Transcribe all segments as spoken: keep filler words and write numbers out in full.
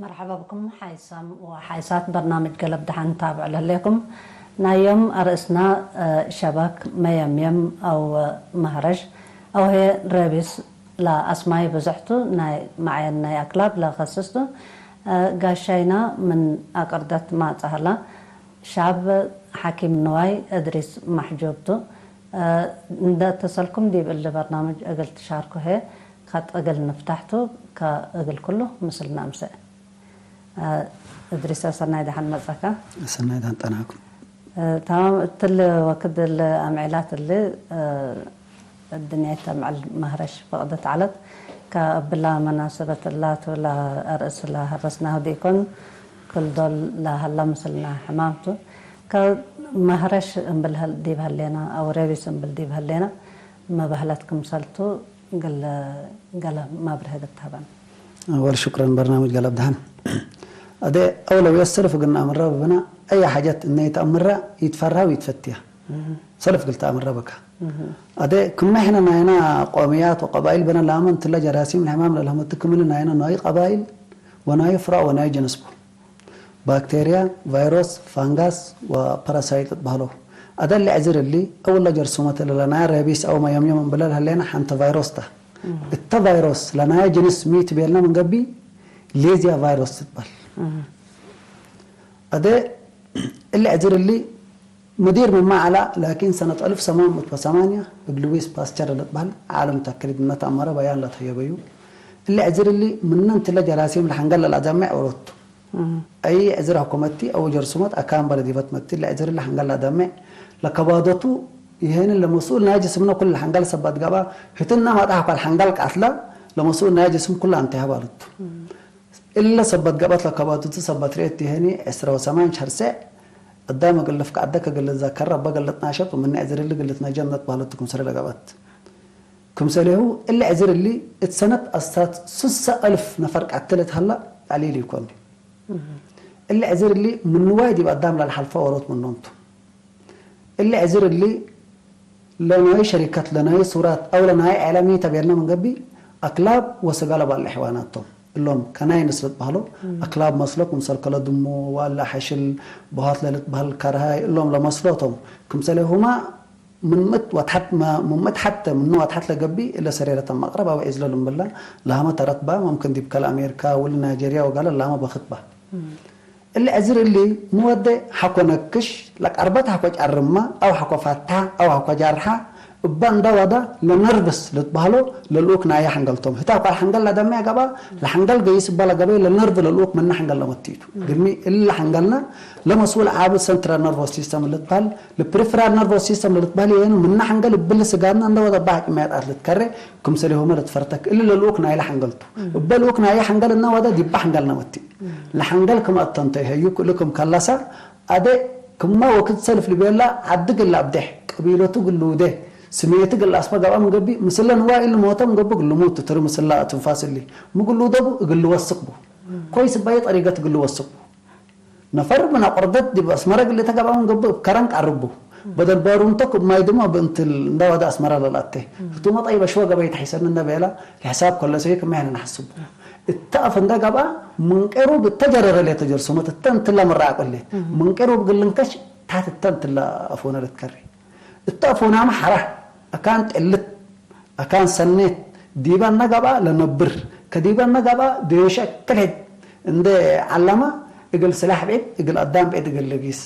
መርሐባ ብኩም ሓይሳም ወሓይሳት በርናምጅ ገለብ ደሐን ታብዕ ለህሌኩም። ናይ ዮም አርእስና፣ እ፣ ሸበክ፣ መየምየም አው መህረሽ አው ህዬ ረቢስ ለአስማይ ብዙሕ ቱ፣ ናይ መዓየን ናይ አክላብ ለከስስ ቱ። እ፣ ጋሻይና ምን አቅርደት ማጽእ ሀላ። ሻብ ሐኪም ንዋይ እድሪስ ማሕጆብ ቱ። እ፣ እንደ ተሰልኩም ዲብ እሊ በርናምጅ እግል ትሻርኩ ህዬ ከጥ እግል ንፍታሕ ቱ፣ ከእግል ኩሉ ምስልና እምሰእ። እ፣ እድሪሰ ሰናይ ደሐን መጸካ። ሰናይ ደሐን ጠናኩም። እ፣ ተማም እትሊ ወክድ እሊ አምዕላት እሊ፣ እ፣ እድንያይት አምዕል መህረሽ ፈቅደት ዐለት። ከእብላ መናሰበት እላቱ ለአርእስ ለሀረስናሁ ዲኮን፣ ክል ዶል ለሀላ ምስልና ሕማም ቱ። ከመህረሽ እምብል ሀል-፣ ዲብ ሀሌና አው ረቢስ እምብል ዲብ ሀሌና መበህለት ክምሰል ቱ፣ ገለ፣ ገለ ማብርሀ እግል ተሀበን። አወል ሹክረን በርናምጅ ገለብ ደሐን። አዴ አውለውየት ሰልፍ እግል ነአምራ ብብና፣ አየ ሓጀት እነ ኢተአምራ ኢትፈርሃ ወኢትፈትያ። ሰልፍ እግል ተአምራ በካ። አዴ ክመ ሕነ ናይና ቆምያት ወቀባይል ብነ ላመ እንትለ ጀራሲም ለሕማም ለልሀመቱ ክምል ናይነ ናይ ቀባይል ወናይ ፍራዕ ወናይ ጅንስ ቡ። ባክቴርያ፣ ቫይሮስ፣ ፋንጋስ ወፓራሳይት ልትበህለው። አደ እሊ ዕዝር እሊ፣ እብ እለ ጀርሱመት እለ ለናየ ሬቢስ አው መየምየም እምብለ ለህሌነ ሐንተ ቫይሮስ ተ። እተ ቫይሮስ ለናየ ጅንስ ሚ ቱ ቤልነ ምን ገብእ፣ ሌዝያ ቫይሮስ ትትበህል። አደ እሊ ዕዝር እሊ፣ ምዲር ምመ ዐላ፣ ላኪን ሰነት አልፍ ሰማን ምእት ወሰማንያ እብ ሉዊስ ፓስቸር ለልትበህል ዓልም ተክሊት ምነ ተአመረ በያን ለትሀየበዩ። እሊ ዕዝር እሊ ምነ እንትለ ጀራሲም ለሐንገል ለለአደሜዕ ኦሮት ቱ። አይ ዕዝር ሕኩመት ቲ አው ጀርሱመት አካን በለዲፈት መቲ እሊ ዕዝር እሊ ሐንገል ለአደሜዕ ለከባዶቱ ይሄንን ለመስኡል ናይ ጅስምነ ኩል ለሐንገል ሰበት ገብአ፣ ህትነ መጣሕ እኳ ለሐንገል ቃትለ ለመስኡል ናይ ጅስም ኩል አንተሀ ባልቱ። እለ ሰበት ገብአት ለከባዱቱ ሰበት ርኤት ዲሄኒ ዕስረ ወሰማን ሸርሴዕ፣ አዳም እግል ልፍቀዐደ ከእግል ልትዘከር ረበ እግል ልትናሸጥ ወምነ ዕዝር እሊ እግል ልትነጀም ለትበህለቱ ክምሰለ ለገብአት። ክምሰሌሁ እሊ ዕዝር እሊ እት ሰነት አስታት ሱሰ አልፍ ነፈር ቀትለት ሀላ ቀሊል ኢኮን። እሊ ዕዝር እሊ ምን ንዋይ ዲብ አዳም ለልሐልፈ ኦሮት ምኖም ቱ። እሊ ዕዝር እሊ ለናይ ሸሪከት፣ ለናይ ሱራት አው ለናይ ዐለ ሚ ተ ቤልነ ምን ገብእ፣ አክላብ ወስጋ ለባልዕ ሕዋናት ቶም። እሎም ከናይንስ ልትበህሎ፣ አክላብ መስሎ፣ ክምሰል ከለ ድሙ ወእለ ሐሽል፣ በሆት ለልትበህል ከርሃይ፣ እሎም ለመስሎ ቶም። ክምሰሌሁመ ምን ምእት ወትሐት መ-፣ ምን ምእት ሐተ ምኑ ወትሐት ለገብእ፣ እለ ሰሬረት መቅረብ አው ዒዝለ ልምብላ፣ ለሀመ ተረት በ፣ መምክን ዲብ ከለ አሜሪካ፣ ወለ ናይጄርያ ወገለ ላመ በክት በ። እሊ ዕዝር እሊ ሚ ወዴ ሐኮ ነክሽ፣ ለቀርበት ሐኮ ጨርማ፣ አው ሐኮ ፋትሐ፣ አው ሐኮ ጃርሐ፣ እበ እንደ ወደ ለነርቭስ ልትበህሎ ለልኡክ ናየ ሐንገል ቶም። ህተ እኳ ለሐንገል ለደሜዕ ገብአ፣ ለሐንገል ገይስ እበ ለገበይ ለነርቭ ለልኡክ ምነ ሐንገል ለመትኢቱ። ግድሚ እሊ ለሐንገልነ ለመስኡል ዓብ ሰንትራል ነርቮስ ሲስተም ልትበህል፣ ለፕሪፈራል ነርቮስ ሲስተም ለልትበህል የኑ ምነ ሐንገል እብሊ ስጋድነ እንደ ወደ እበ ሐቂም ያጣት ልትከሬ፣ ክምሰሌሁመ ልትፈርተክ። እሊ ለልኡክ ናይለ ሐንገል ቱ። እበ ልኡክ ናየ ሐንገል እነ ወደ ዲበ ሐንገል ነመትእ። ለሐንገል ክም አተንተይ ህዩ ክሉ ክም ከለሰ፣ አደ ክመ ወክድ ሰልፍ ልቤላ ዐዲ እግል ለአብዴሕ፣ ቀቢለቱ እግል ልውዴ፣ ስሜቱ እግል ለአስመ ገብአ ምን ገብእ፣ ምስለ ንዋይ እሊ ሞተ ምን ገብእ እግል ልሙት ትትሪ ምስለ ትንፋስ እሊ። ሚ እግል ልውዴ ቡ እግል ልወስክ ቡ። ኮይስ እባይ ጠሪቀት እግል ልወስክ ቡ። ነፈር ምን አቁርደት ዲብ አስመረ እግል ኢተገብአ ምን ገብእ እብ ከረን ቀርቡ። በደል ባሩንቶ ክብ ማይ ድሞ እብ እንትል እንዳ ወደ አስመረ ለልአቴ። ህቱመ ጠይብ አሽወ ገበይ ተሒሰኒ እንደ ቤላ ለሕሳብ ከለሰዩ ክም ሕነ ነሐስቡ። እተ አፍ እንደ ገብአ ምን ቅሩብ እተ ጀረረ ሌተ ጀርሱመት እተ እንትለ ምራቅ እሌት። ምን ቅሩብ እግል ልንከሽ ታት እተ እንትለ አፎነ ልትከሬ። እተ አፎናመ ሐራ አካን ጥልት አካን ሰኔት ዲበ እነ ገብአ ለነብር፣ ከዲበ እነ ገብአ ዴሸ ክልሕድ እንዴ ዐለመ፣ እግል ስላሕ ብዕድ፣ እግል አዳም ብዕድ እግል ልጊስ።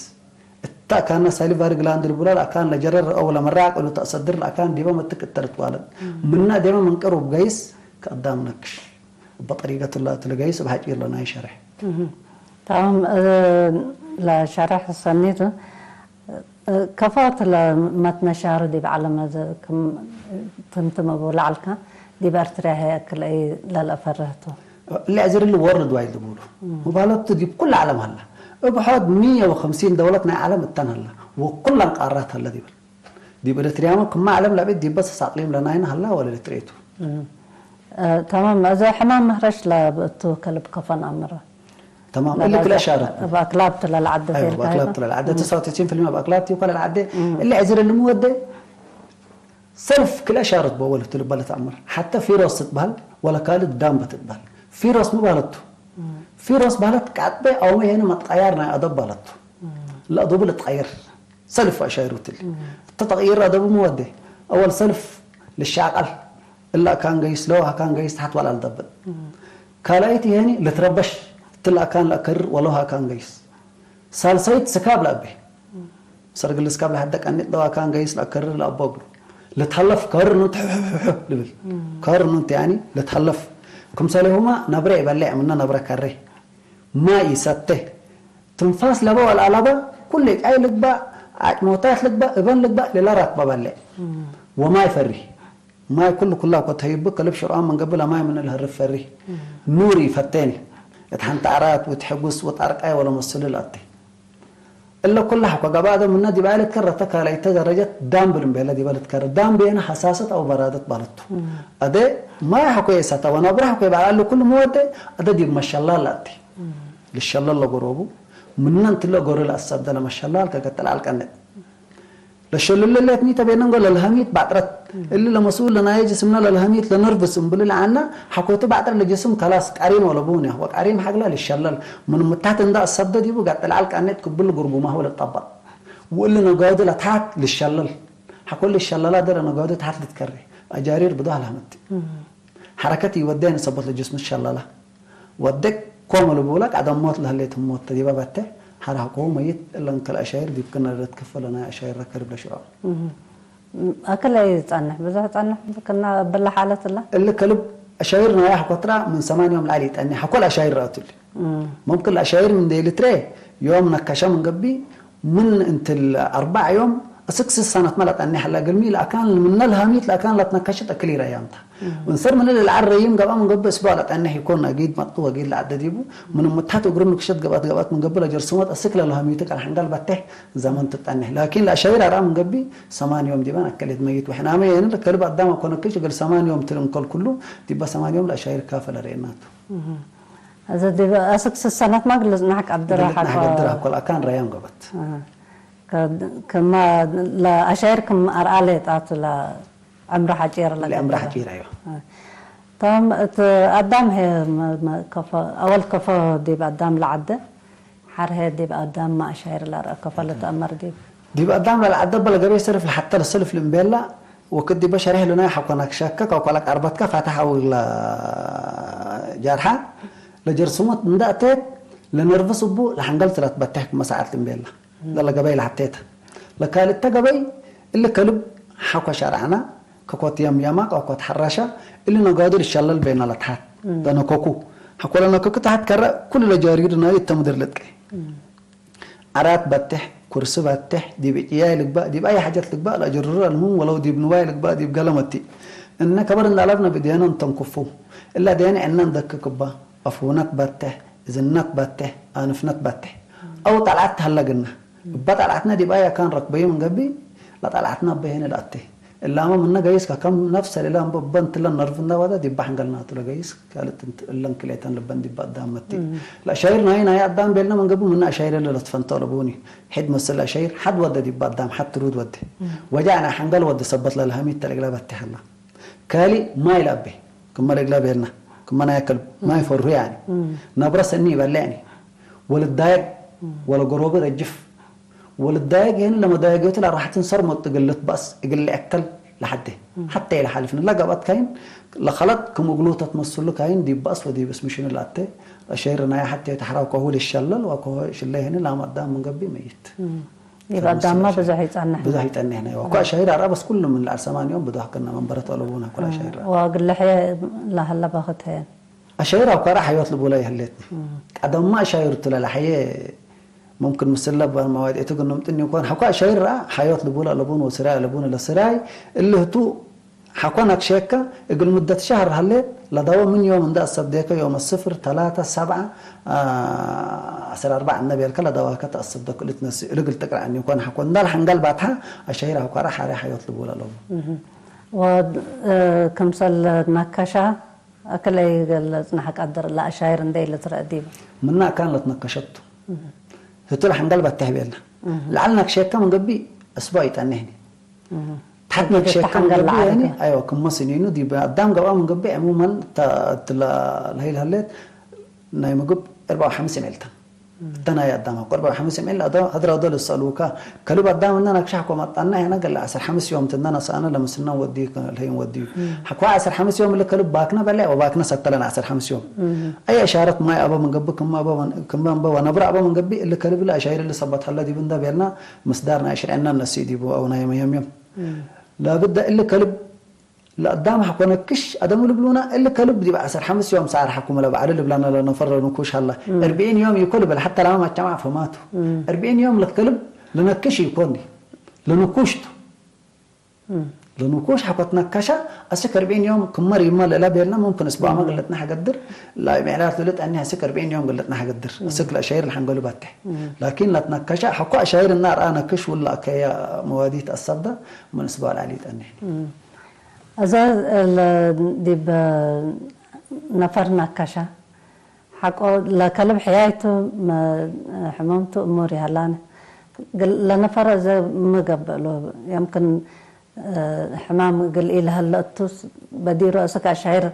እተ አካነ ሳሊቫሪ ግላንድ ልቡላ ለአካን ለጀረር አው ለመራቅ እሉ ተአሰድር ለአካን ዲበ መትክ እተ ልትዋለድ። ምነ ዴመ ምን ቅሩብ ገይስ ከአዳም ነክሽ። እበ ጠሪቀት እላ እት ልገይስ እብ ሐጪር ለናይ ሸርሕ። እህ። ተማም፣ እ፣ ለሸርሕ ሰኒቱ። ከፎ እት ለመትነሻሩ ዲብ ዐለም አዜ ክም ትምትም እቡ ለዐልከ፣ ዲብ ኤርትርያ ህይ አክል አይ ለልአፈርህ ቱ? እሊ ዕዝር እሊ ወርልድ ዋይድ ልቡሉ። እም። ሙባለቱ ዲብ ኩለ ዐለም ሀላ። እብ ሖድ ምየ ወክምሲን ደውለት ናይ ዐለም እተን ሀላ። ወኩለን ቃራት ሀለ ዲበን። ዲብ ኤርትርያመ ክመ ዐለም ለዐቤት ዲበ ሰስ አቅሊም ለናይነ ሀላ ወለልትርኤቱ። እም። እ፣ ተማም። አዜ ሕማም ምህረሽ ለብእቱ ከልብ ከፎ ነአምር። ተማም። እሊ ክልኤ ሻረት። እብ አክላብ ቱ ለልዐደ አይወ፣ ቴልካ እብ አክላብ ቱ ለልዐደ። እም። ተስዓ ወተስዒን ፊልሚ እብ አክላብ ቱ እኮ ለልዐደ። እም። እሊ ዕዝር እሊ ሚ ወዴ? ሰልፍ ክልኤ ሻረት ቦ ወለ ቱ ልበ ለተአምር። ሐተ ፊሮስ ትትበህል ወለ ካልድ ዳምበ ትትበህል። ፊሮስ ሚ በህለት ቱ? ፊሮስ ባለት ቃጥቤ አውመ ሄነ መትቀያር ናይ አደብ ባለቱ። ለአደቡ ልትቀየር ሰልፍ አሻይሩትል። እተ ተቅይር አደቡ ሚ ወዴ? አወል ሰልፍ ልሻቀል እለ አካን ገይስ ለው አካን ገይስ ተሐት ወላል ደብጥ። ካልአይት ሄኒ ልትረበሽ እትለ አካን ለአከርር ወለው አካን ገይስ። ሳልሳይት ስካብ ለአቤ። ሰርግል እስካብ ለሐደ ቀኒት ለዋካን ገይስ ለአከርር ለአቦ እግሉ። ልትሀለፍ ከርር ኑንት ሕሕሕሕ ልብል። ከርር ኑንት ያኒ ልትሀለፍ። ክምሰሌሁማ ነብረ ኢበሌዕ ምነ ነብረ ከሬ። ማይ ኢሰቴ። ትንፋስ ለበ ወለአለበ ኩሉ ቃይ ልግባእ፣ አጭሞታት ልግባእ፣ እበን ልግባእ፣ ሌላ ራትበ በሌዕ። ወማይ ፈሪ። ማይ ኩሉ ኩላ እኮ ተህይቡ ከልብ ሽርዖም ምን ገብእ ለማይ ምን ለህርፍ ፈሪ። ኑር ኢፈቴኒ። እት ሐንተ አራት ወእት ሕጉስ ወእት አርቃይ ወለመስሉ ለአቴ። እለ ኩለ ሐኮ ገባእ ምነ ዲብ አይ ልትከረ ተካላይተ ደረጀት ዳምብ ልምቤለ ዲበ ልትከረ። ዳምብ የነ ሐሳሰት አው በራደት ባለቱ። አደ ማይ ሐኮ የሰተ ወነብረ ሐኮ ይበዐል አሉ ኩሉ ምወዴ አደ ዲብ መሸላል ለአቴ። ልሸለል ለጎሮቡ ምነ እንትለ ጎሮ ለአሰብደ ለመሸላል ከገጠል አልቀንዕ። ለሸልለ ሌት ሚ ተቤነንጎ ለልሀሚት ባጥረት። እሊ ለመስኡል ለናየ ጅስምነ ለልሀሚት ለነርቭስ እምብሉ ለዐነ ሐኮቱ ባጥር ለጅስም ከላስ ቀሪም ወለቡን ያ ወቀሪም ሐግላ ልሸለል። ምን ምታት እንዳ አሰብደ ዲቡ ጋጥል ዐል ቃኔት ክብል ጉርጉማሁ ልጠበጥ። ወእሊ ነጋዱ ለተሐት ልሸለል። ሐኮ ልሸለላ ደረ ነጋዱ ተሐት ልትከሬ። አጃሪር ብዶ ሀልሀመት። ሐረከት ኢወዴነ ሰቦት ለጅስም ትሸለላ። ወዴክ ኮመ ልቡለ ቀደም ሞት ለህሌት ህሞት ተ ዲበ በቴ ሐራህኮሁ መይት እለን ከልአሻይር ዲብ ክነ ለትከፈለ ናይ አሻይር ረከርብ ለሽዑር። እህ። አክል አይ ጸንሕ? ብዙሕ ጸንሕ ክና እብለ ሓለት እለ? እሊ ከልብ አሻይር ናይ ሐኮትራ ምን ሰማን ዮም ለዐል ኢጠኔ ሐኮ ለአሻይር ረአቱ እሊ። እህ። መምክን ለአሻይር ምን ደይልትሬ ዮም ነከሸ ምን ገብእ ምን እንትል አርበዕ ዮም እስክ ስስ ሰነትመ ለጠኔሕ እለ እግልሚ ለአካን ምነ ለሀሚት ለአካን ለትነከሸት እክል ኢረያምታ። እም። እንሰር ምነ ለልዓል ረይም ገብአ ምን ገብእ እስቡዕ ለጠኔሕ ኢኮን፣ አጊድ መጡ ወጊድ ለዐደ ዲቡ። ምን ምታት እግሩ ንክሸት ገብአት ገብአት ምን ገብእ ለጀርሱመት እስክ ለለሀሚቱ ቀል ሐንጋል በቴሕ ዘመን ትጠኔሕ። ላኪን ለአሻይር አርአ ምን ገብእ ሰማን ዮም ዲበን አከሌት መይት ወሕናመ የኒ ለከልብ አዳም አኮነክሽ እግል ሰማን ዮም ትል እንከል ኩሉ ዲበ ሰማን ዮም ለአሻይር ካፈ ለርኤናቱ። እህ። አዘ ዲብ አስክ ስሰነት ማግል ልጽናሕ ቀድረ ግልጽ ናሕ ሐቆ። ገድር ሐቆ ለአካን ረያም ገበት። አሃ። ከ-፣ ክመ ለአሻይር ክም አርአ ሌጣቱ ለዐምረ ሐጪር ለዐምረ ለገድረ። ሐጪር፣ አይዋ። አሃ። ተም እት አዳም ሄ መ-፣ መ-፣ ከፈ-፣ አወል ከፈ ዲብ አዳም ለዐደ ሐር ሄ ዲብ አዳም መ አሻይር ለአርአ ከፈ ለተአመር ዲብ። ዲብ አዳም ለልዐደ በለ ገበይ ሰልፍ ለሐተ ለሰልፍ ልእምቤላ ወክድ ዲበ ሸሬሕ ልናይ ሐኮናክ ሸከ ከኮለክ አርበትከ ፋተሕ አው ለጃርሐ ለጀርሱመት እንደ አቴት ለነርቭስ እቡ ለሐንገል ትለትበቴሕ ክመ ሰዓት ልእምቤላ። ለለ ገበይ ለሐቴተ። ለካልእተ ገበይ እሊ ከልብ ሐኮ ሸርዐና ከኮት የምየማ ከኮት ሐራሻ እሊ ነጋዱ ልሸለል ቤና ለተሐት። እም። ለነከኩ። ሐኮ ለነከኩ ተሐት ከረ ኩሉ ለጃሪዱ ናይ እተ ምድር ልጥቀ። እም። ዐራት በቴሕ፣ ኩርሲ በቴሕ፣ ዲብ ዕጭያይ ልግባእ፣ ዲብ አይ ሐጀት ልግባእ ለአጀሩሩ አልሙሂም ወለው ዲብ ንዋይ ልግባእ ዲብ ገለ መቲ። እነ ከበር እንደ አለብነ ብዴነ እንተንኩፉ። እለ ዴነ ዕነ እንደክክ እባ፣ አፉነት በቴሕ፣ እዝነት በቴሕ፣ አንፍነት በቴሕ። አው ጠልዐት ተሀለግነ። እበ ጠልዐትነ ዲብ አይ አካን ረክበዩ ምን ገብእ፣ ለጠልዐትነ እበ ሄነ ለአቴ። እላመ ምነ ገይስ ከከም ነፍሰ ሌላ እምበ እበ እንትለ ነርቭ እንዳ ወደ ዲበ ሐንገልናቱ ለገይስ ካልት እንት እለን ክልኤተን ልበን ዲበ አዳም መቲ። እም። ለአሻይር ናይ፣ ናይ አዳም ቤልነ ምን ገብእ ምነ አሻይር እለ ለትፈንተው ለቡኒ። ሕድ መስል አሻይር ሐድ ወደ ዲበ አዳም ሐድ ትሩድ ወደ። እም። ወጃዕ ናይ ሐንገል ወደ ሰበት ለልሀሚት ተለግለ በቴ ሀላ። ካሊ ማይ ለአቤ ክመ ለእግለ ቤልነ ክመ ናይ ከልብ ማይ እም። ፈርሁ ያኒ። እም። ነብረ ሰኒ ይበሌዕኒ። ወልዳየግ እም። ወለገሮቢ ረጅፍ። ወልዳየግ ሄን ለመዳየገቱ ለራሐትን ሰር መጡ እግል ልትበአስ እግል ልአከል ለሐዴ። እም። ሐቴ ኢለሓልፍኒ ለገብአት ካይን ለከለጥ ክም እግሉ ተትመስሉ ካይን ዲብ በአስ ወዲብ እስምሽኑ ለአቴ አሻይር ናየ ሐቴ ተሐራው ከሁ ልሸለል ወከሁ ሽለ ሄን ላመ አዳም ምን ገብእ መይት። እም። ዲብ አዳምመ ብዞሕ ኢጸንሕ። ብዞሕ ኢጸንሕ ናይ ወኮ አሻይር አርአ በስ ኩሉ ምን ለዐል ሰማን ዮም ብዶሕ ክነ መንበረት አለቡነ ኩል አሻይር አርአ። ወእግል ለሐየ ለሀለ በክት ሄን። አሻይር አውካረ ሐዮት ልቡለ ይህሌትኒ። እም። ቀደምመ አሻይር ቱ ለለሐየ ሙምክን ምስለ መዋድኤቱ ግኑም ጥኒ ይኮን ሐኮ አሻይር ረአ ሐዮት ልቡለ አለቡን ወስራይ አለቡን ለስራይ እሊ ህቱ ሐኮ ነክሼከ እግል ሙደት ሸህር ሀሌት ለደወ ምን ዮም እንደ አሰብዴከ ዮም ስፍር ተላተ ሰብዐ ዐስር አርበዕ እነ ቤልከ ለደዋከ ተአሰብደኩ ልትነስእ እሉ እግል ትቅረዐኒ ኮን ሐኮ እንዳ ለሐንገል ባትሐ አሻይር አውካረ ሐሬ ሐዮት ልቡለ አለቡ። እህ። ወ-፣ እ፣ ክምሰል ነከሻ አክል አይ ለጽናሕ ቀድር ለአሻይር እንደ ኢልትረአ ዲብ። ምነ አካን ለትነከሸቱ። እህ። ህቱ ለሐንገል በቴሕ ቤለ። እህ። ለዐል ነክሼከ ምን ገብእ እስቡዕ ኢጠኔህኒ። እህ። ተሐት እግል ነክሼከ ምን ተሐንገል ገብእ ለዐል ያኒ፣ ከ- አይወ፣ ክመ ስኒኑ ዲብ አዳም ገብአ ምን ገብእ ዕሙመን ተ-፣ እት ለ-፣ ለሀይል ሀሌት ናይ ምግብ እርባ ወሐምስ እምዕል ተ። እተ ናይ አዳም ሐቆ እርባ ወሐምስ እምዕል አዶ-፣ አድር አዶ ልሰአሉከ። ከልብ አዳም እነ ናክሸ ሐቆ መጣና ሄነ ገለ ዐሰር ሐምስ ዮም ትነ ነስአነ ለምስልነ ወዲ ለህይን ወዲ። ሐቆ ዐሰር ሐምስ ዮም እሊ ከልብ ባክነ በልዕ ወባክነ ሰተለን ዐሰር ሐምስ ዮም። አይ እሻረት ማይ አበ ምን ገብእ ክመ አበ ወን-፣ ክመ እንበ ወነብረ አበ ምን ገብእ እሊ ከልብ እሊ አሻይር እሊ ሰበት ሀለ ዲብ እንደ ቤልና ምስዳር ናይ ሽርዕና ነስእ ዲቡ አው ናይ መየምየም። ላብደ እሊ ከልብ ለአዳም ሐቆ ነክሽ አደሙ ልብሉና፣ እሊ ከልብ ዲብ ዐሰር ሐምስ ዮም ሳር ሐኩመ ለበዐል ልብላና ለነፈር ለንኩሽ ሀላ። እም። እርብዒን ዮም ኢኮ ልብል ሐተ ላመ መጨማዕ ፈማቱ። እም። እርብዒን ዮም ለከልብ ለነክሽ ኢኮን፣ ለንኩሽ ቱ። እም። ለንኩሽ ሐቆ ትነከሸ፣ አስክ እርብዒን ዮም ክመ ሪመ ለእለ ቤልና፣ ሙምክን እስቡዕ መ እም። ግልጥነ ሐገድር፣ ለምዕላር ትልጥ አኒ አስክ እርብዒን ዮም ግልጥነ ሐገድር፣ እም። አስክ ለአሻይር ለሐንገሉ ባቴ። እም። ላኪን ለትነከሸ ሐቆ አሻይር እና ርአ ነክሽ ውላ አከያ መዋዲት አሰብደ ምን እስቡዕ ለዐሊ ጠኒ። እም። እዘ ለ-፣ ዲብ ነፈር ናከሸ፣ ሐቆ ለከልብ ሕያይቱ መ-፣ ሕመምቱ እሙር ይሀላነ። ግል-፣ ለነፈር እዘ ሚ ገብእ ሎ፣ የምክን፣ እ፣ ሕማም እግል ኢለሀለ እቱ በዲሮ እስክ አሻይር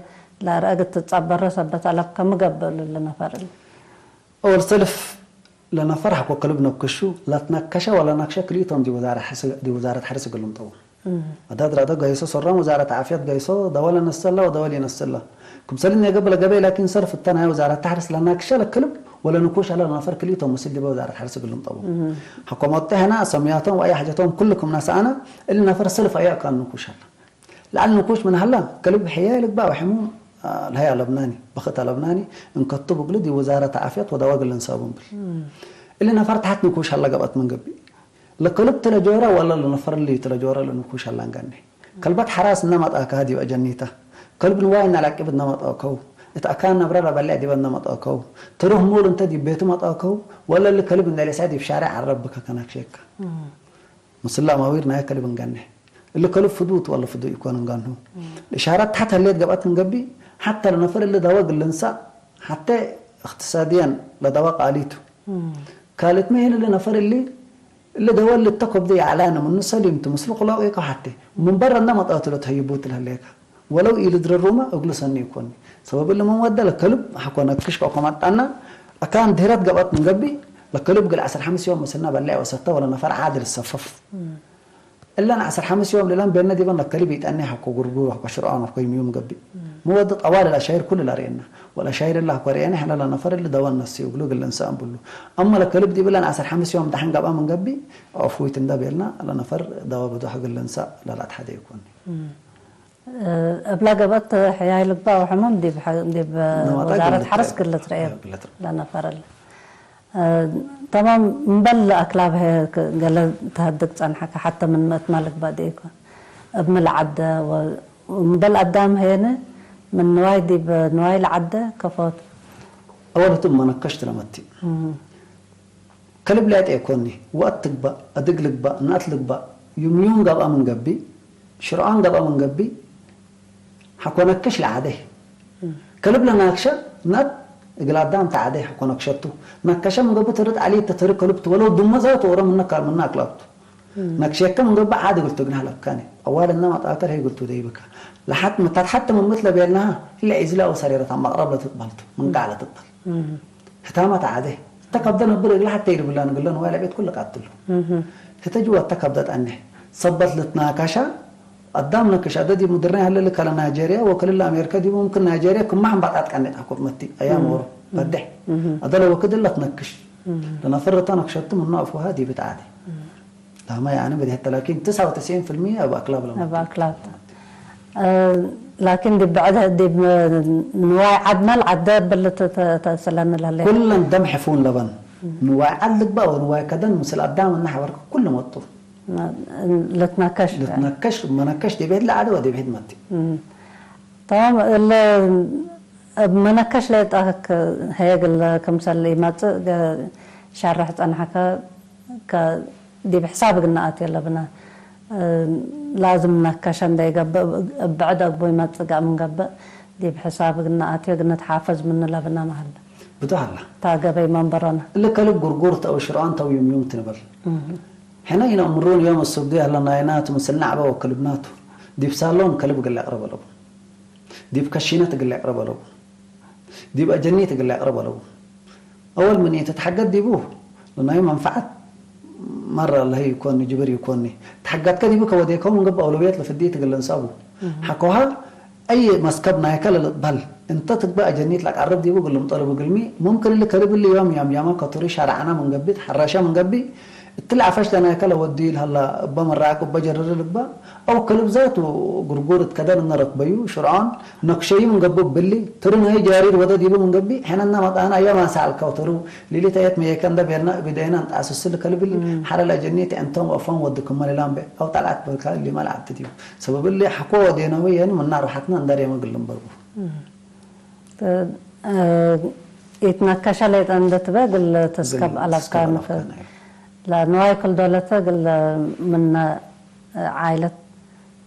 ለአርአግ ትጸበሮ ሰበት አለብከ ሚ ገብእ ሎ ለነፈር እሊ? አወል ሰልፍ ለነፈር ሐቆ ከልብ ነክሹ፣ ለትነከሸ ወለነክሸ ክልኢቶም ዲብ ወዛረ ሐርስ፣ ዲብ ወዛረት ሐርስ እግል ልምጠዉ። እም። አዳድ ራዶ ገይሶ፣ ሶራም ወዛረት ዓፍየት ገይሶ፣ ደወ ለነሰለ ወደወ ሊነሰለ። ክምሰል እኔ ገብእ ለገበይ ላኪን ሰርፍ እተ ናይ ወዛረት ሐርስ ለናክሸ ለክልብ ወለንኩሽ ሀለ ለነፈር ክልኢቶም ምስል ዲበ ወዛረት ሐርስ እግል ልምጠዉ። እም። ሐቆ መጤ ሐና ሰምያቶም ወአይ ሐጀቶም ኩሉ ክም ነስአነ፣ እሊ ነፈር ሰልፍ አየ አካን ንኩሽ ሀለ። ለዐል ንኩሽ ምን ሀላ፣ ከልብ ሕያይ ልግባእ ወሕሙም፣ አ፣ ለሀይ አለብናኒ፣ በክት አለብናኒ፣ እንከቱ ብግሉ ዲብ ውዛረት ዓፍየት ወደዋ እግል ልንሰአቡ እብል። እም። እሊ ነፈር ተሐት ንኩሽ ሀላ ገብአት ምን ገብእ፣ ለከልብ ቱ ለጆረ ወለ ለነፈር እሊ ቱ ለጆረ ለንኩሽ ሀላ እንገኔ። ከልበት ሐራስ እነ መጣከሀ ዲብ አጀኒተ፣ ከልብ ንዋይ እነ ለአቅብ እነ መጣከው፣ እት አካን ነብረ ለበሌዕ ዲበ እነ መጣከው፣ ትሩህ ሙል እንተ ዲብ ቤቱ መጣከው፣ ወለ እሊ ከልብ እንዴ ሌሳዕ ዲብ ሻሬዕ ዐረብ ብከ ከናክሼከ። እም። ምስል አማዊር ናየ ከልብ እንገኔ። እሊ ከልብ ፍዱት ወለ ፍዱእ ኢኮን እንገንሁ። እም። እሻረት ተሐት ህሌት ገብአት ምን ገብእ፣ ሐተ ለነፈር እሊ ደወ እግል ልንሰእ፣ ሐቴ እቅትሳድየን ለደወ ቃሊቱ። እም። ካልትመ ህን እሊ ነፈር እሊ፣ እሊ ደወ እሊ እተ ኮብደ ይዐላነ ምኑ ሰሊምቱ ምስሉ ክለው ኢኮ ሐቴ። ምን በረ እንደ መጣቱ ለትሀይቡት ለህሌከ። ወለው ኢልድረሩመ እግሉ ሰኒ ኢኮኒ። ሰበብ እሊ ምን ወደ ለከልብ ሐቆ ነክሽ ከኮ መጣና፣ አካን ድህረት ገብአት ምን ገብእ፣ ለከልብ እግል ዐስር ሐምስ ዮም ምስልነ በሌዕ ወሰተ ወለነፈር ዓድ ልሰፈፍ። እም። እለን ዐስር ሐምስ ዮም ልለን ቤነ ዲበን ለከልብ ኢጠኔ ሐቆ ጉርጉር ወሐቆ ሽርዖን ወሐቆ ይምዩም ገብእ። እም። ምን ወደ ጠዋል ለአሻይር ኩሉ ለርኤና። ወለአሻይር እለ ሐቆ ርኤነ ሕነ ለነፈር እሊ ደወ ነስእ እግሉ እግል ልንሰአም ብሉ። አማ ለከልብ ዲብለን ዐስር ሐምስ ዮም ደሐን ገብአ ምን ገብእ፣ ዐፍዊት እንደ ቤልና ለነፈር ደወ ብዶሕ እግል ልንሰእ ለለአትሐዴ ኢኮኒ። እም። እብላ ገብአት ሕያይ ልግባእ ወሕሙም ዲብ ሐ-፣ ዲብ ነማጣ ወዛረት ግልት ሐርስ ትረአ። ግልት ትረአ። አዎ፣ ግልት ትረአ። ለነፈር እለ። እ፣ ተማም እምበል አክላብ ህዬ ክ-፣ ገለ ተሀድግ ጸንሐከ ሐተ ምን ምእትማ ልግባእ ዲኢኮ። እብ ሚ ለዐደ ወ-፣ እምበል አዳም ህዬነ ምን ንዋይ ዲብ ንዋይ ለዐደ ከፎቱ። አወል ህቱ መነከሽት ለመቲ። እም። ከልብ ሌጠ ኢኮኒ፣ ወአት ትግባእ፣ አድግ ልግባእ፣ ነአት ልግባእ፣ ዩም ዩም ገብአ ምን ገብእ፣ ሽርዖን ገብአ ምን ገብእ፣ ሐቆ ነክሽ ለዐዴ። እም። ከልብ ለናክሸ ነአት እግል አዳም ተዐዴ ሐቆ ነክሸቱ። ነከሸ ምን ገብእ ተርድ ዐሊ እተ ተርድ ከልብ ቱ፣ ወለው ድመ ዛቱ ኦሮ ምነ ካር ምነ አክላቱ። እም። ነክሼከ ምን ገብእ ዓድ እግል ትግነሕ ለብካኒ። ጠዋል እነ መጣከር ህይ እግል ትደይብከ። ለሐት ምታት ሐተ ምን ምት ለቤልናሃ፣ እለ ዒዝለ አው ሰሬረት አመቅረብ ለትቅበልቱ፣ ምን እም። ቃዕ ለትቅበል። እም። ህታመት ዐዴ። እተ ከብደ ነብር እግለ ሐቴ ኢልብላን እግለ ንዋይ ለቤት ኩሉ ቃትሉ። እህ። ህተ ጅወ እተ ከብደ ጠኔ። ሰበት ልትናካሻ፣ አዳም ነክሽ፣ አደ ዲብ ምድርነ ሀለ ልከለ ናይጄርያ ወክልል አሜሪካ ዲቡ ሙምክን ናይጄርያ ክመ ሐንባጣት ቀኔት አኮ መቲ አያም እም። ወሮ እም። በዴሕ። እህ። አደ ለወክድ እለ ትነክሽ። እም። ለነፈር እተ ነክሸቱ ምኑ አፍወሃ ዲብ ተዐዴ። እም። ላመ ያኒ በዲሀተ ላኪን ትስዐ ወትስዒን ፊልምየ እብ አክላብ ለመ። እብ አክላብ። እ፣ ላኪን ዲብ ብዕድ ዲብ ንዋይ ዐድ መልዐደ እብል ተ-፣ ተ-፣ ተስእለኒ ለህሌት። ኩለን ደም ሕፉን ለበን። እም። ንዋይ ዐድ ልግባእ ወንዋይ ከደን ምስል አዳም እነ ሐበርከ ኩሉ መጡ። ልትነከሽ። ልትነከሽ፣ መነከሽ ዲብ ሄድ ለዐደ ወዲብ ሄድ መቲ። እም። ተማም፣ እለ እብ መነከሽ ሌጠ ህክ-፣ ህዬ እግል ክምሰል ኢመጽእ ገ-፣ ሸርሕ ጸንሐከ፣ ከ-፣ ዲብ ሕሳብ እግል ነአትዮ ለብነ፣ እ፣ ላዝም ነከሸ እንዴ ኢገብእ፣ እብ ብዕድ አግቡይ መጽእ ገአ ምን ገብእ፣ ዲብ ሕሳብ እግል ነአትዮ እግል ንትሓፈዝ ምኑ ለብነ መሀለ። ብዶ ሀላ። ታ ገበይ መንበሮነ። እሊ ከልብ ጉርጉር ተው ሽርዖን ተው ዩምዩም ትንበል። እህ። ሕነ ኢነአምሩን ዮም እሱብዲ ሀለ ናይናቱ ምስል ነዕበ ወክልብናቱ። ዲብ ሳሎን ከልብ እግል ለአቅርብ አለቡ። ዲብ ከሺነት እግል ለአቅርብ አለቡ። ዲብ አጀኒት እግል ለአቅርብ አለቡ። አወል ምን ኢትትሐገት ዲቡ፣ ለናዩ መንፈዐት መረ ለህይ ኢኮኒ፣ ጅብር ኢኮኒ። ተሐገትከ ዲቡ ከወዴከው ምን ገብእ አውለውየት ለፍዲት እግል ልንሰአቡ። ሐቆሃ፣ አይ መስከብ ናይከ ለልቅበል፣ እንተ ትግበእ አጀኒት ለአቀርብ ዲቡ እግል ልምጠልቡ እግልሚ፣ ሙምክን እሊ ከልብ እሊ ዮም ያም ያመ ከቱሪ ሸርዐነ ምን ገብእ፣ ተሐረሸ ምን ገብእ፣ እትሊ ዐፈሽ ለናይከ ለወድዩ ለሀላ እበ መራቅ እበ ጀርር ልግበእ፣ አው ከልብ ዛቱ ግርጉር እት ከደን እነ ረክበዩ፣ ሽርዖን ነክሸዩ ምን ገብእ እብሊ፣ ትሩ ናይ ጃሪድ ወደ ዲቡ ምን ገብእ፣ ሕነ እነ መጣነ አየ ማሰ ዐልከው ትሩ፣ ሊሊት አየት መየከ እንደ ቤርነ እብ እደይነ እንጣስስል ከልብ እሊ፣ ሐረ ለአጀኒት ዕንቶም ወአፎም ወድ ክመ ሌላም ቤ፣ አው ጠልዐት በልካ እሊመ ለዐብት ዲቡ። ሰበብ እሊ ሐቆ ወዴናሁ የን ምነ አርወሐትነ እንደ ሬመ እግል ልንበርቡ። እ፣ ኢትነከሸ ሌጠ እንዴ ትቤ እግል ተስከብ እግል አለብካ ተስከብ ንፈ-፣ አለብካ፣ ናዩ። ለንዋይ ክል ዶለተ እግል ምነ ዓይለት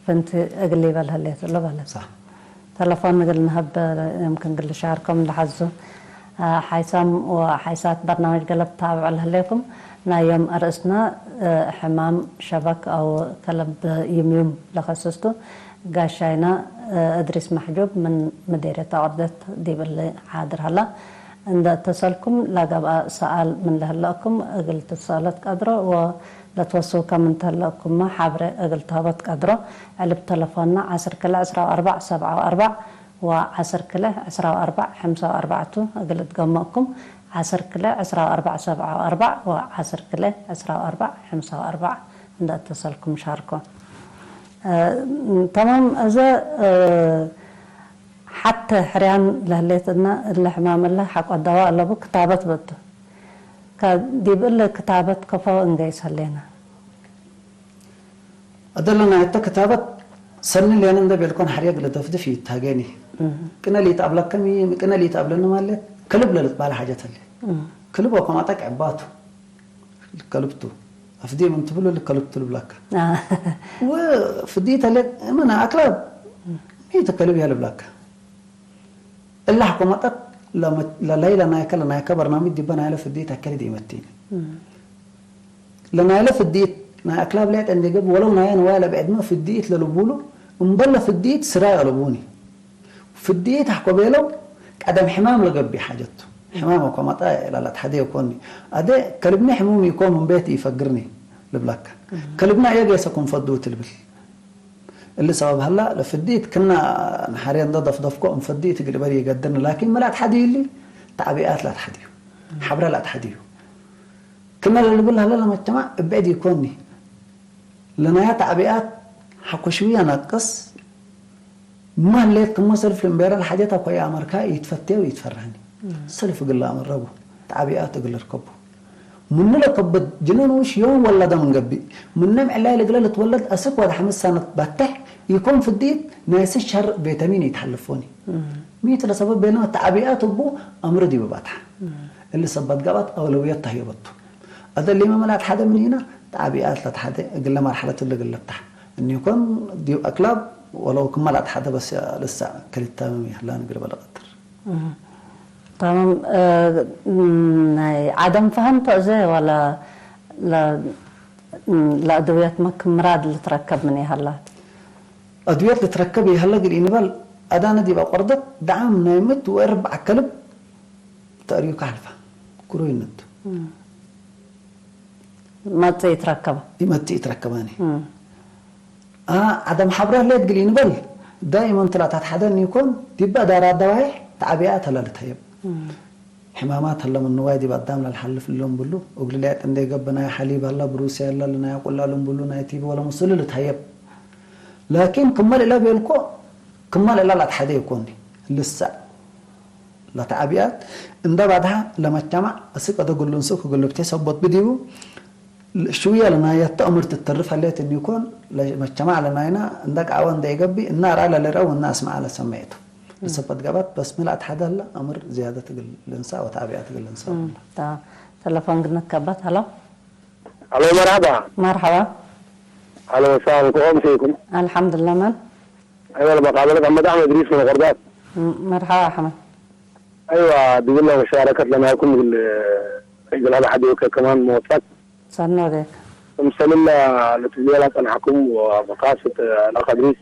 ፍንት እግል ይበል ህሌት እሉ በለ። ሳሕ። ተለፎን እግል ንሀብ፣ የምክን እግል ልሻርኮም ለሐዙ። ሐይሳም ወሐይሳት በርናመጅ ገለብ ታብዕ ለህሌኩም፣ ናይ ዮም አርእስነ ሕማም ሸበክ አው ከለብ ይምዩም ለከስስቱ። ጋሻይነ እድሪስ መሕጁብ ምን ምዴርየት አቅርደት ዲብ እሊ ሓድር ሀላ። እንደ እተሰልኩም ለገብአ ሰኣል ምን ለህለአኩም እግል ትትሰአሎ ትቀድሮ ወለትወስውከ ምን ተህለአኩመ ሐብሬ እግል ትሀቦ ትቀድሮ። ዕልብ ተለፎንነ ዐስር ክልኤ ዕስራ ወአርበዕ ሰብዓ ወአርበዕ ወዐስር ክልኤ ዕስራ ወአርበዕ ሐምሳ ወአርበዕ ቱ። እግል እትገመኩም ዐስር ክልኤ ዕስራ ወአርበዕ ሰብዓ ወአርበዕ ወዐስር ክልኤ ዕስራ ወአርበዕ ሐምሳ ወአርበዕ እንደ እተሰልኩም ሻርኮ። እ፣ ተማም፣ እዘ፣ እ፣ ሐቴ ሕርያን ለህሌት እነ እለ ሕማም እለ ሐቆ ደዋ አለቡ ክታበት በቱ። ከ-፣ ዲብ እለ ክታበት ከፎ እንገይስ ህሌነ። አደለና እተ ክታበት ሰኒ ሌነ እንደ ቤልኮን ሐርየግ ለደፍድፍ ይታገኒ። እህ። ቅነ ሊትአብለከ ሚ፣ ቅነ ሊትአብለኒ ማለት ከልብ ለልትባል ሓጀት ህሌ። እህ። ከልብ ወከማጠቅ ዕባቱ። ልከልብቱ። አፍዴ ምን ትብሎ ልከልብቱ ልብላካ። አ። ወፍዲት ህሌት እመና አክላብ ሚ ተከልብ ያ ልብላካ። እላ ሐቆ መጠጥ ለመ-፣ ለለይለ ናይከ ለናይከ በርናምጅ ዲበ ናይለ ፍዲት አከል ዲመቲን። እም። ለናይለ ፍዲት ናይ አክላብ ሌጥ እንዴ ገብእ ወለው ናየ ንዋይ ለብዕድመ ፍዲት ለልቡሉ እምበል ለፍዲት ስራይ አለቡኒ። ፍዲት ሐቆ ቤለው ቀደም ሕማም ለገብእ ሓጀቱ። ሕማም እኮ መጣ ለለትሐዴ ኮኒ። አዴ ከልብኒ ሕሙም ኢኮን ምን ቤት ኢፈግርኒ ልብለከ። እም። ከልብና እየ ጌሰ ኩን ፈዱ ትልብል። እሊ ሰበብ ሀላ፣ ለፍዲት ክና ነሐሬ እንደ ደፍደፍኮ እም ፍዲት እግል እበል ይገድርኒ፣ ላኪን ሚ ለአትሐድዩ እሊ፣ ተዕቢኣት ለአትሐድዩ፣ ሐብረ ለአትሐድዩ። ክና ለልብል ሀለ ለመጅተማዕ እብዕድ ኢኮኒ። ለናያ ተዕቢኣት ሐቆ ሽውያ ነቅስ፣ ማ ህሌት ክመ ሰልፍ ልንቤረ ለሓጀት አኮ ይአመርካ ኢትፈቴ ወኢትፈርህኒ። ሰልፍ እግል ለአመረቡ፣ ተዕቢኣት እግል ልርከቡ። ምኑ ለከብድ ጅነን ውሽ ዮም ወለደ ምን ገብእ፣ ምነ ምዕላይ ለእግለ ልትወለድ አስክ ወድ ሐምስ ሰነት በተሕ ኢኮን ፍዲት ናይ ስስ ሸር ቬተሚን ኢተሐልፎኒ። እም። ሚት ለሰበት ቤለመ ተዕቢኣት እቡ አምር ዲብ ባትሐ። እም። እሊ ሰበት ገብአት አውለውየት ተህየበቱ። አደሊመ ምን አትሐደ ምኒነ ተዕቢኣት ለትሐደ እግለ መርሐለት እሊ እግል ልፍታሕ። እኒ ኢኮን ዲብ አክላብ ወለው ክመ ለአትሐደ በስ ልሰዕ ከሊታመም ይህላን እግል በለቀድር። እህ። ተማም፣ እ፣ ናይ ዐደም ፈሀም ተ እዜ ወለ ለ-፣ ለአድውየት መ ክም ምራድ ልትረከብ ምን ይሀላ? አድውየት ልትረከብ ይሀለ እግል ኢንበል፣ አዳነ ዲብ አቆርደት ደዓም ናይ ምት ወእርበዕ ከልብ ተእርዩ ከሐልፈ ክሩይ ንቱ። እም። መጽእ ኢትረከበ። ኢመጽእ ኢትረከባኒ። እም። አ፣ ዐደም ሐብረ ህሌት እግል ኢንበል፣ ዳይመን ትላታት ሐደን ኢኮን፣ ዲበ እዳራት ደዋይሕ ተዕቢኣት ሀለ ልትሀየብ። እም። ሕማማት ሀለ ምን ንዋይ ዲብ አዳም ለልሐልፍ እሎም ብሉ፣ እግል ሌጥ እንዴ ገብእ ናይ ሐሊብ ሀለ፣ ብሩስያ ሀለ፣ ለናይ ቁላ እሎም ብሉ፣ ናይ ቲቢ ወለምስሉ ልትሀየብ። ላኪን ክመ ልእለ ቤልኮ፣ ክመ ልእለ ለአትሐዴ ኢኮኒ። ልሰዕ። ለተዕቢኣት እንደ ባድሐ ለመጅተማዕ አስክ አደ እግል ልንስኡ እግል ልብቴ ሰቦት ብዲቡ፣ ሽውየ ለናየተ አምር ትተርፍ ሀሌት እኒኮን፣ ለመጅተማዕ ለናይና እንደ ቃወ እንደ ኢገብእ፣ እነ አርአ ለልርአ ወእነ አስመዐ ለሰምዕ ቱ። እም። ለሰበት ገብአት በስ ሚ ለአትሐደ ህለ አምር ዝያደት እግል ልንሰእ ወተዕቢኣት እግል ልንሰእ እም። ቱ። ተ-፣ ተለፎን ግንከበት። ሀሎ። ሀሎ፣ መርሐባ። መርሐባ። ሀሎ፣ ሰላም፣ ከኦም ሴኩም? አልሐምዱሊላህ፣ መን? አይወ፣ ለመቃበለት አሕመድ አሕመድ እድሪስ ምን ቆርዳት። ም-፣ መርሐባ አሕመድ። አይወ፣ ዲብለ መሻረከት ለናይኩም እግል፣ እግል ሀለ ሐዲወከ ከማን መወፈቅ። ሰኖ ዴክ። ክምሰልለ ለትብሌላ ጸንሐኩም ወበካስት ለአኽ እድሪስ።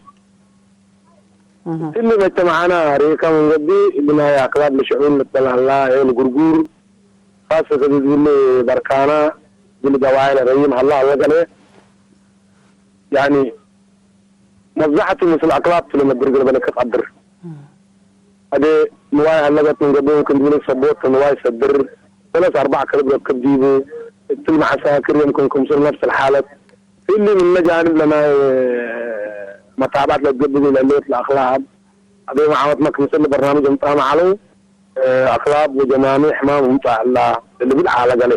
እሊ መጅተመዐና ርኢከ ምን ገብእ፣ እሊ ናይ አክላብ ለሽዑን ልትበል ሀላ፣ ሄ ለጉርጉር፣ ካሰ ሰዲድ እሊ በርካና፣ እሊ ገዋይል ረይም ሀላ ሀለ ገሌ፣ ያኒ መብዛሕቱ ምስል አክላብ ቱ ለነብር ገለበ ለከ ቀድር። አዜ ንዋይ ሀለበት ምን ገብእ፣ ክም ዲብለ ሰቦት ንዋይ ሰድር፣ ሰለስ አርበዕ ከልብ ረክብ ዲቡ፣ እትል መዐሳክር የምክን ክምሰል ነፍስ ለሓለት፣ እሊ ምነ ጃንብ ለናይ መታብዐት ለትገብእ ለህሌት ለአክላብ፣ አዜ መዓወትመ ክምሰል በርናምጅ እምጣመ ዐለው፣ አክላብ ወጀማሚ ሕማም እምጣ እላ ልብል ዐለ ገሌ።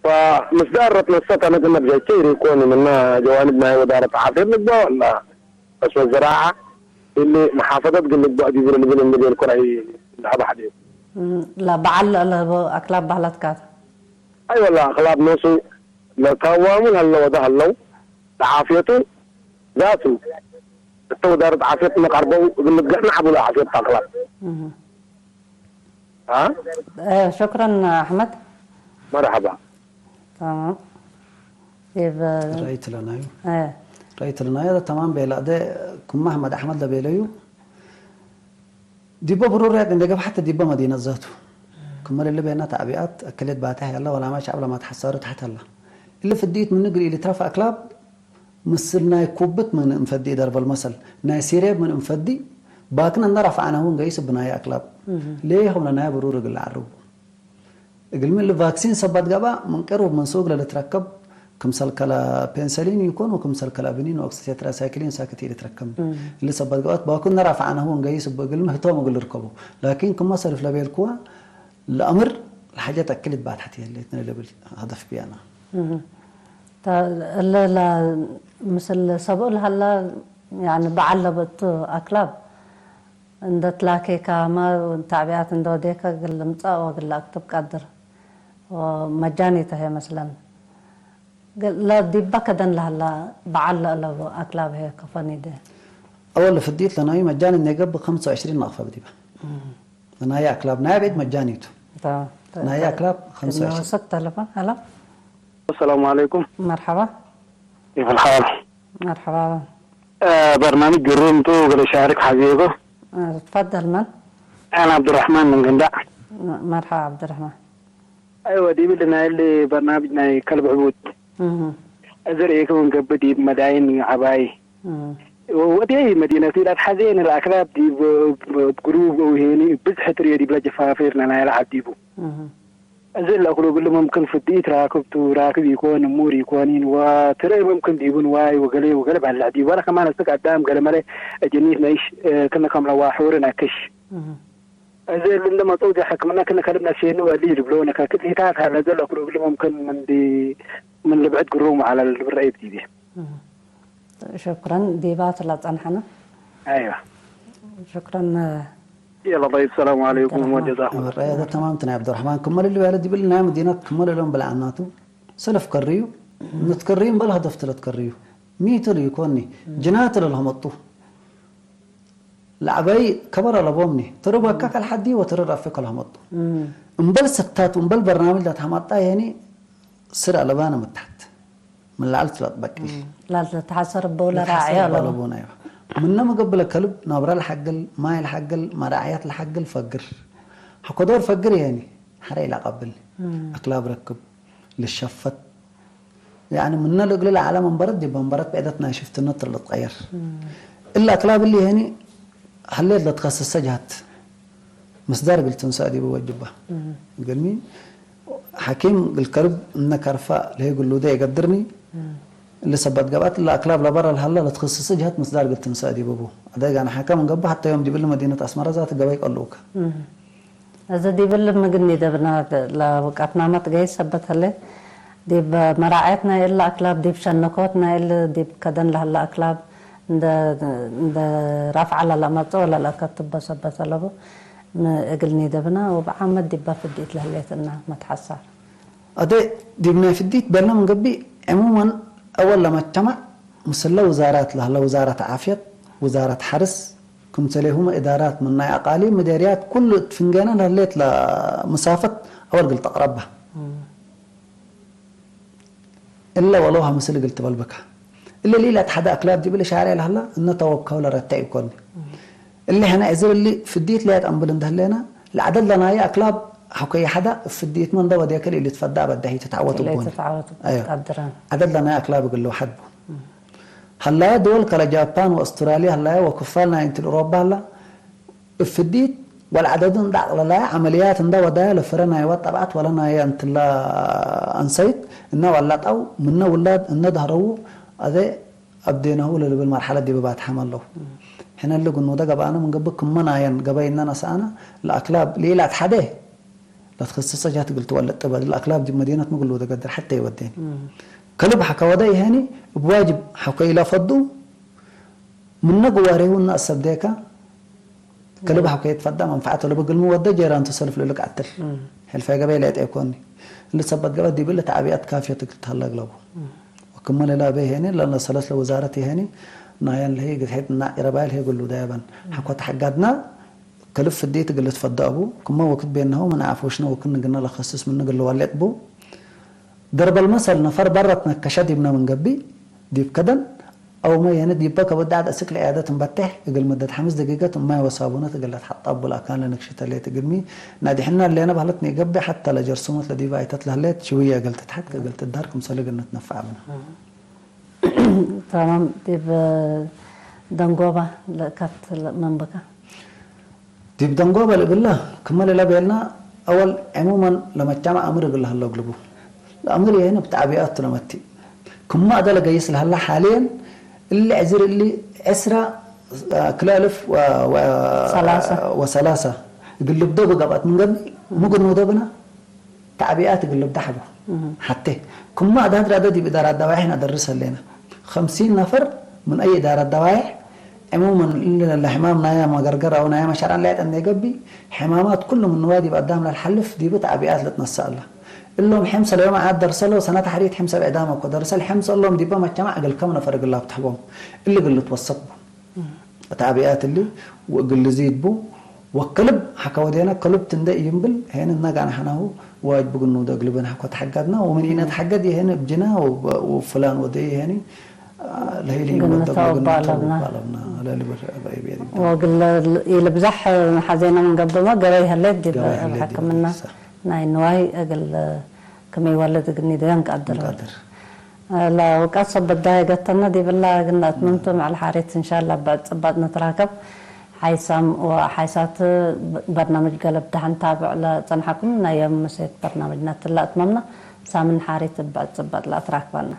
ፈምስዳር ረትነሰት አነ ክእነ ብጀቼ ኢሪኮኒ ምነ ጀዋንብ ናይ ወዛረት ዓፍየት ልግበእ ወላ ቀስወ ዝራዐ እሊ መሓፈዘት እግል ልግበእ ዲቡ ለልብል እንዴ ቤልኮ ረአይ ለሀበ ሐዴ። እም፣ ለበዓል ለአለቡ አክላብ በህለት ካተ። አይ ወላ አክላብ ኖሱ ለታዋሙ ለሀለ ወደ ሀለው ለዓፍየቱ ዛቱ እተ ወዛረት ዓፍየት መቀርበው እግል ልትገዕነ ዐቡ ለዓፍየት አክላብ። እም። አ? እ፣ ሹክረን አሕመድ። መርሐባ። ተማም። ዲብ ረአይት ለናዩ። እ። ረአይት ለናዩ ተማም ቤለ። አደ ክመ አሕመድ አሕመድ ለቤለዩ፣ ዲበ ብሩር ያቅ እንዴ ገብሐት ዲበ መዲነት ዛቱ። ክመ ለልቤና ተዕቢአት፣ አክልየት ባቴሕ ያለ ወላመ ሸዕብ ለማትሐሳሩ ተሐት ሀላ። እሊ ፍድኢት ምኑ እግል ኢልትረፍ አክላብ፣ ምስል ናይ ኩብት ምን እንፈዲ ደርበል መሰል፣ ናይ ሲሬብ ምን እንፈዲ፣ ባክን እንደ ረፍዐነሁ እንገይስ እብ ናይ አክላብ። እህ። ሌሆም ለናይ ብሩር እግል ለዐርቡ። እግልሚ እሊ ቫክሲን ሰበት ገብአ፣ ምን ቅርብ ምን ሱቅ ለልትረከብ፣ ክምሰል ከለ ፔንሰሊን ኢኮን ወክምሰል ከለ ብኒን ወኦክሲቴትራሳይክሊን ሳክት ኢልትረከብ። እህ። እሊ ሰበት ገብአት፣ ባክን እንደ ረፍዐነሁ እንገይስ እብ እግልሚ ህቶም እግል ልርከቡ። ላኪን ክመ ሰልፍ ለቤልክወ፣ ለአምር ለሓጀት አክል እት ባትሐት ይህሌትነ ለብል ሀደፍ ብያና። እህ። ተ-፣ እለ ለ-፣ ምስል ሰብኡ ለሀላ፣ ያኒ በዐል ለብእቱ አክላብ እንደ ትላኬካመ ተዕቢአት እንደ ወዴከ እግል ልምጸእ ወእግል ለአክትብ ቀድር ወመጃኒ ተ ህዬ መስለን። ግ-፣ ለዲበ ከደን ለሀላ በዐል ለአለቡ አክላብ ህዬ ከፎ ኒዴ። አወል ፍዲት ለናዩ መጃኒ እንዴ ገብእ፣ ኸምሰ ወዕሽሪን ነቅፈ ብዲበ። እም። ለናየ አክላብ፣ ናየ ቤት መጃኒ ቱ። ታ-፣ ታ-፣ ናየ ታ-፣ አክላብ ኸምሰ ወዕሽሪን። ወሰክ ተለፎን። ሀሎ። አሰላሙ አለይኩም። መርሐባ። كيف الحال? መርሐባ። አ፣ በርናምጅ ግሩም ቱ፣ እግል ሻርክ ሐዜጎ። አ፣ ትፈደል መን? አነ ዐብዱረሕማን ምን ገንዳዕ። መ-፣ መርሐባ ዐብዱረሕማን። አይወ፣ ዲብሊ ናይ እሊ በርናምጅ ናይ ከልብ ዕቡድ። እህ። እዘ ርኤክም እንገብእ ዲብ መዳይን ዐባይ እም። ወዴ መዲነቱ ለአትሐዜነ ለአክላብ ዲብ፣ እብ ግሩብ አው ሄኒ እብ ብዝሕ ትርኤ ዲብለ ጀፋፊር ለናይለ ዐዲቡ። እህ። እዝ ለአክሉ እግል ሙምክን ፍድኢት ራክብ ቱ፣ ራክብ ኢኮን፣ እሙር ኢኮኒን፣ ወትርኤ ሙምክን ዲቡ ንዋይ ወገሌ ወገሌ ባልዕ ዲቡ። ወለ ከማን አስክ አዳም ገሌ መለ እጅኒት ነይሽ፣ እ፣ ክነ ከም ለዋሑር ነክሽ። እህ። እዜ እሊ እንደ መጽኡ ጀሐ ክምነ ክነ ከልብ ነፍሼኒ ወእሊ ልብሎ ነከክድ ኢታት ሀለ። እዘ ለአክሉ እግል ሙምክን ምን ዲ-፣ ምን ልብዕድ ግሩም ዐለ ልብል ረአይ ብዲቤ። እህ። ሹክረን ዲባት ለጸንሐነ። አይዋ። ሹክረን። የላ ጠይብ፣ ሰላም አለይኩም ወጀዛኩም። ረአይ ተማም ቱ ናይ ዐብዱረሕማን ክመ ልብል ያለ ዲብል ናይ መዲነት ክመ ለሎም ብልዓናቱ ሰለፍ ከርዩ፣ ንትከርዩ እምበል ሀደፍት ለትከርዩ። ሚ ቱ ልኢኮኒ፣ ጅናት ለልሀመጡ። ለዐባይ ከበር አለቦምኒ፣ ተሩ በካ ከልሐዲ ወተሩ ረፊ ከልሀመጡ። እም። እምበል ሰታት ወእምበል በርናምጅ ለትሀመጣ የኒ ስር አለባነ ምታሕት። ምን ለዐል ትለጥበቅ። እም። ላልተሐሰር እበው ለራዕዮ ለሐሰር አለቡ። አለቦነ፣ አይዋ። ምነ መገብለ ከልብ፣ ናብረ ለሐግል፣ ማይ ለሐግል፣ መራዕያት ለሐግል ፈግር። ሐቆ ዶር ፈግር የኒ፣ ሐረ ኢለአቀብል። እም። አክላብ ረክብ። ልሸፈት። ያኒ ምነ ለእግል ለዐለ መንበረት ዲብ መንበረት ብዕደት ናይ ሽፍትነት ልትቀየር። እም። እለ አክላብ እሊ ህኒ ሀሌት ለትከሰሰ ጀሀት ምስዳር እግል ትንሰእ ዲቡ ወጅባ። እም። እግልሚ ሐኪም እግል ከርብ እነ ከርፋ ለህይ ግሉደ ይገድርኒ። እም። እሊ ሰበት ገብአት እለ አክላብ ለበረ ለሀለ ለትከሰሰ ጀሀት ምስዳር እግል ትንሰእ ዲቡ ቡ። አደጋነ ሐከ ምን ገብእ ሐተ ዮም ዲብ እሊ መዲነት አስመረ ዛት ገበይ ቀልኡከ። እም። እዘ ዲብ እሊ ምግኒ ደብና ለውቃትናመ ትገይስ ሰበት ህሌት፣ ዲብ መራዕየት ናይ እለ አክላብ፣ ዲብ ሸነኮት ናይ እሊ ዲብ ከደን ለህለ አክላብ እንደ፣ እንደ ራፍዐ ለለአመጽኦ ለለአከትቦ ሰበት አለቡ፣ ም-፣ እግልኒ ደብና ወብዓመት ዲበ ፍዲት ለህሌት እና መትሐሳር። አዜ ዲብ ናይ ፍዲት በልነ ምን ገብእ፣ ዕሙመን አወል ለመጅተመዕ ምስለ ውዛራት ለህለ፣ ውዛረት ዓፍየት፣ ውዛረት ሐርስ፣ ክምሰሌሁመ እዳራት ምን ናይ አቃሊም፣ ምዴርያት፣ ኩሉ እት ፍንጌነ ለህሌት ለምሳፈት አወል እግል ተቅረባ። እም። እለ ወለው ሀምስል እግል ትበልብካ። እሊ ሊለት ሐደ አክላብ ዲብሊ ሻሬዕ ለሀላ እነ ተወከው ለረተ ኢኮኒ። እሊ ሕነ እዝር እሊ ፍዲት ሌጥ አምብል እንደ ህሌና፣ ለዐደድ ለናየ አክላብ ሐኮየ ሐዳ እብ ፍዲትመ እንደ ወዴከ ለኢልትፈዳ በዳሂ ትትዐወት እቦኒ። ለኢትትዐወት አዮ። ቀድረን። ዐደድ ለናየ አክላብ እግል ልውሐድ ቡ። ሀላየ ድወል ከለ ጃፓን ወአስትራልያ ሀላየ ወክፋል ናይ እንትን ኡሮባ ሀላ፣ እብ ፍዲት ወለዐደዱ እንደ አቅለላየ ዐመልያት እንደ ወዳየ ለፍረ ናይወ ጠብዐት ወለ ናየ እንትላ አንሰይት እነ ወለጠው ምነ ውላድ እነ ደህረዉ አዜ አብዴነሁ ለልብል መርሐለት ዲበ ባትሐመ ለው። ሕነ እሊ ግኑደ ገብአነ ምን ገብእ ክመ ናየን ገበይ እነ ነስአነ ለአክላብ ሌላ አትሐዴ ለትክስሰ ጃት እግል ትወለድ ጥበድ ለአክላብ ዲብ መዲነት ምግሉደ ገድር ሐቴ ይወዴን። ከልብ ሐከ ወደ ይሄኒ እብ ዋጅብ ሐኮ ኢለፈዱ ምነ ግዋሬሁ እነ አሰብዴከ ከልብ ሐኮ ይትፈዳ መንፈዐት ወለብግልሚ ወደ ጄራንቱ ሰልፍ ልልቅ አትል። እም። ሕልፋይ ገበይ ሌጠ ኢኮኒ። እሊ ሰበት ገበ ዲብ እሊ ተዕቢአት ካፍየት እግል ተሀለ አግለቡ። እም። ወክመ ሌላ አቤ ሄኒ ለነ ሰለስ ለውዛረት ይሄኒ ናየን ለህይ ግድሒት እና ኢረባይል ህይ ግሉ ዳያበን። እም። ሐኮ ተሐጋድና ከልብ ፍዴት እግል ልትፈዳ እቡ። ክመ ወክድ ቤነሁ ምን አፎሽነ ወክን ግነ ለከስስ ምን እግል ልወሌጥ ቡ። ደርበል መሰል ነፈር በረት ነከሸ ዲብነ ምን ገብእ፣ ዲብ ከደን፣ አውመ የነ ዲበ ከብድ ዐድ አስክ ለዕያደት እንበቴሕ፣ እግል ምደት ሐምስ ደቂቀት እማይ ወሳቡነት እግል ለትሐጣቡ ለአካን ለንክሽተ ሌት እግልሚ፣ ናዲሕና ሌነ በህለት ኒገብእ ሐተ ለጀርሱመት ለዲበ አይተት ለህሌት ሽውየ እግል ትትሐት ከእግል ትዳር ክምሰል እግል ንትነፈዕ ብነ። ተማም። ዲብ ደንጎባ ለእከት መንበካ? ዲብ ደንጎበ ለእግለ ክመ ለለቤልና፣ አወል ዕሙመን ለመጃመዕ አምር እግል ለሀለው እግልቡ። ለአምር የህን እብ ተዕቢአቱ ለመቲ። ክመ አደ ለገይስ ለሀላ ሓልየን እሊ ዕዝር እሊ ዕስራ ክልኤ አልፍ ወ-፣ ወ-፣ ሰላሳ። ወሰላሳ እግል ልብደቡ ገብአት ምን ገብእ፣ ምግር ኑደብና ተዕቢአት እግል ልብዳሕ ቡ። እህ። ሐቴ ክመ አዳት ራደ ዲብ እዳራት ደዋይሕ ነደርስ ህሌነ። ኸምሲን ነፈር ምን አይ እዳራት ደዋይሕ፣ ዕሙመን እሊ ለሕማም ናየ መገርገር አው ናየ መሸርዐን ሌጠ እንዴ ገብእ፣ ሕማማት ኩሉ ምንዋ ዲብ አዳም ለልሐልፍ ዲብ ተዕቢአት ልትነሰእ እለ። እሎም ሕምሰ ለዮም ዓድ ደርሰ ለው ሰነት ሐሪት ሕምሰ ብዕዳም እኮ ደርሰ ለሕምሰ እሎም ዲበ መጀማዕ እግል ከም ነፈር እግል ላብትሐቦም እሊ እግል ልትወሰክ ቡ። ተዕቢአት እሊ ወእግል ልዚድ ቡ። ወክልብ ሐከ ወዴነ ከልብት እንደ ኢይምብል፣ ሄን እነ ጋና ሐናሁ ዋጅብ ግኑ ደግልብን ሐኮ ተሐገድና፣ ወምን ኢነትሐገድ የሄን እብ ጅና ወ-፣ ወፍላን ወደይ የሄኒ፣ ለህይል ግኑ ይወደብ ተወባ ለግኑ አለብና። ተወባ አለብና። ለልብር አባይ ቤት ወግል ኢልብዛሕ ሐዜነ ምን ገብመ ገበይ ህሌት ዲብ ገበይ ህሌት ዲብ ሕክምና ሰ። ናይ ንዋይ እግል ክም ኢወልድ እግል ኒደዮ እንቀድር። እንቀድር። ለውቃት ሰበት ዳህይ ገተነ ዲብላ እግል ነአትምምቱ፣ መዐል ሓሪት እንሻላ ብዕድ ጽባጥ ንትራከብ። ሓይሳም ወሓይሳት በርናምጅ ገልብ ደሐን ታብዕ ለጸንሐኩም፣ ናይ ዮም ምሴት በርናምጅና እትለ አትመምና፣ ሳምን ሓሪት ብዕድ ጽባጥ ለአትራክበና።